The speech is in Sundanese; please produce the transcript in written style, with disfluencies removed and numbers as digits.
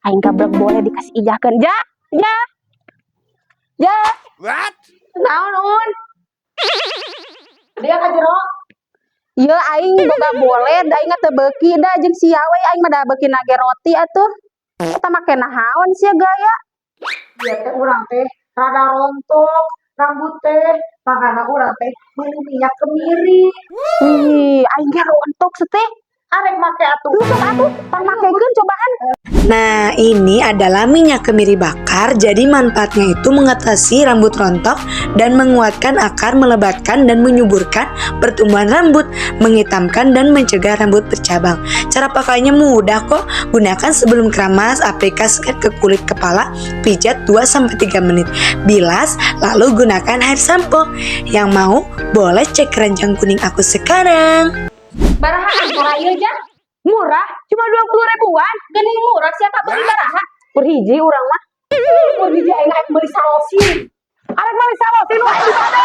Aing gablek boleh dikasih ijakeun. Ja, ja. Ja. What? Naon, Un? Dia ka jero. Ieu aing boga boled, da aing teu beuki da jeung sia we, aing mah da beuki nage roti atuh. Eta make nahaon sia gaya? Ieu teh urang teh rada rontok rambut teh, makana urang teh meuli minyak kemiri. Wih, aing ge rontok teh. Arek make atuh. Tuh, sok atuh, pangmakekeun cobaan. Nah, ini adalah minyak kemiri bakar. Jadi manfaatnya itu mengatasi rambut rontok dan menguatkan akar, melebatkan dan menyuburkan pertumbuhan rambut, menghitamkan dan mencegah rambut bercabang. Cara pakainya mudah kok. Gunakan sebelum keramas, aplikasikan ke kulit kepala, pijat 2-3 menit. Bilas, lalu gunakan air sampo. Yang mau, boleh cek keranjang kuning aku sekarang. Baraha antara ieu, Ja? Murah, cuma 20 ribuan. Geuning murah sia, ka beli baraha? Pur hiji urang mah. Pur hiji aing arek meuli salosin. Arek meuli salosin wae di mana?